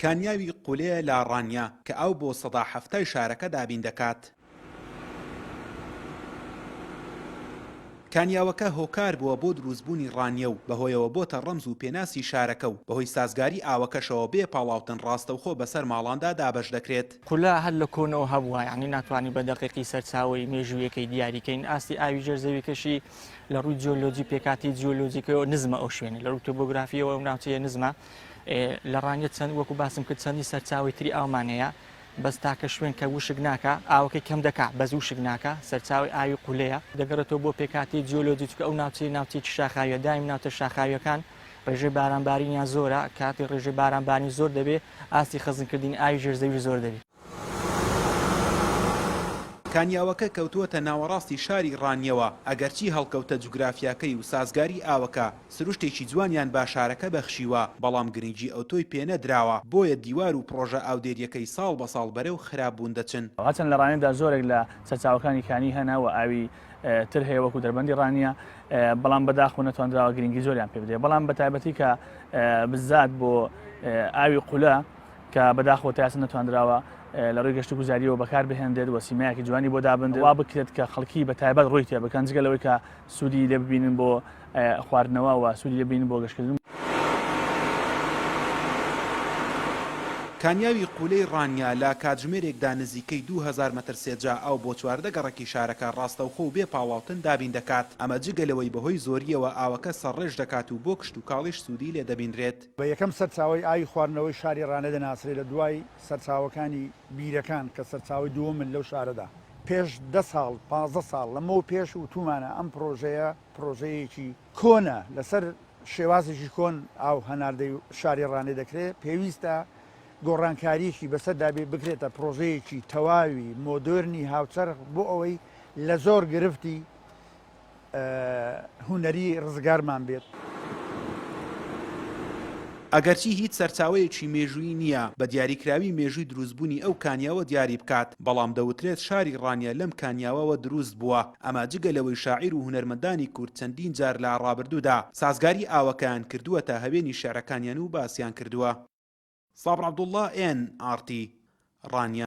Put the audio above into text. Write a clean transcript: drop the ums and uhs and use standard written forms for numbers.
کانیاوی قولێ لە ڕانیە کە ئاو بۆ سەدا حەفتای شارەکە دابین دەکات. کانیاوەکە هۆکار بووە بۆ دروستبوونی ڕانیە و بەهۆیەوە بۆتە ڕەمز و پێناسی شارەکە و بەهۆی سازگاری ئاوەکەشەوە بێ پاڵاوتن ڕاستەوخۆ بەسەر ماڵاندا دابەش دەکرێت. قولە هەر لە کۆنەوە هەبووە، یانی ناتوانین بە دەقیقی سەرچاوەی مێژوویەکەی دیاری کەین، ئاستی ئاوی ژێر زەویکەشی لە ڕووی جیۆلۆجی پێکهاتەی جیۆلۆجیکەوە نزمە ئەو شوێنە لە ڕووی تۆبۆگرافیەوە ئەو ناوچەیە نزمە لە ڕانیە چەند وەکو باسم کرد چەندی سەرچاوەی تری ئاومان هەیە بەس تاکە شوێن کە وشک ناکا ئاوەکەی کەم دەکا بەس وشک ناکا سەرچاوەی ئاوی قولەیە دەگەڕێتەوە بۆ پێکهاتەی جیۆلۆجی چونکە ئەو ناوچەیە ناوچەیەکی شاخاویە دایم ناوچە شاخاویەکان ڕێژەی باران بارینیان زۆرە کاتی ڕێژەی باران بارین زۆر دەبێ ئاستی خەزنکردنی ئاوی ژێر زەویش زۆر دەبێ. کانیاوەکە کەوتووەتە ناوەڕاستی شاری ڕانیەوە، ئەگەرچی هەڵکەوتە جوگرافیاکەی و سازگاری ئاوەکە سروشتێکی جوانیان بە شارەکە بەخشیوە، بەڵام گرنگی ئەوتۆی پێنەدراوە، بۆیە دیوار و پڕۆژە ئاودێرییەکەی ساڵ بە ساڵ بەرەو خراپبوون دەچن. هەرچەند لە ڕانیەدا زۆرێک لە سەرچاوەکانی کانی هەنە و ئاوی تر هەیە وەکو دەربەندی ڕانیە، بەڵام بەداخەوە نەتواندراوە گرنگی زۆریان پێ بدرێت، بەڵام بەتایبەتی کە بزات بۆ ئاوی قولە کە بەداخەوە تا ئێستا نەتواندراوە لە ڕووی گەشتوگوزارییەوە بەکار بهێنرێت و سیمایەکی جوانی بۆ دابنرێت، وا بکرێت کە خەڵکی بە تایبەت ڕووی تێ بکەن، جگە لەوەی کە سوودی لێ ببینن بۆ خواردنەوە و سوودی لێ ببینن بۆ گەشتکردن. کانیاوی قولەی ڕانیە لە کاتژمێرێکدا نزیکەی 2000 مەتر سێجا ئاو بۆ 14 گەڕەکی شارەکە ڕاستەوخۆ و بێ پاڵاوتن دابین دەکات، ئەمە جگە لەوەی بەهۆی زۆرییەوە ئاوەکە سەرڕێژ دەکات و بۆ کشتوکاڵیش سوودی لێ دەبینرێت. بە یەکەم سەرچاوەی ئاوی خواردنەوەی شاری ڕانیە دەناسرێت لە دوای سەرچاوەکانی بیرەکان کە سەرچاوەی دووەمن لەو شارەدا. پێش دە ساڵ، 15 ساڵ لەمەو پێش وتوومانە ئەم پڕۆژەیە پڕۆژەیەکی کۆنە، لەسەر شێوازێکی کۆن ئاو هەناردەی شاری ڕانیە دەکرێت، پێویستە گۆڕانکارییەکی بەسەردا بێت بکرێتە پڕۆژەیەکی تەواوی مۆدێرنی هاوچەرخ بۆ ئەوەی لە زۆر گرفتی هونەری ڕزگارمان بێت. ئەگەرچی هیچ سەرچاوەیەکی مێژوویی نییە بە دیاریکراوی مێژووی دروستبوونی ئەو کانیاوە دیاری بکات، بەڵام دەوترێت شاری ڕانیە لەم کانیاوەوە دروست بووە، ئەمە جگە لەوەی شاعیر و هونەرمەندانی کورد چەندین جار لە ڕابردوودا سازگاری ئاوەکەیان کردووەتە هەوێنی شیعرەکانیان و باسیان کردووە. سابر عەبدوڵڵا، ئێن ئاڕ تی، ڕانیە.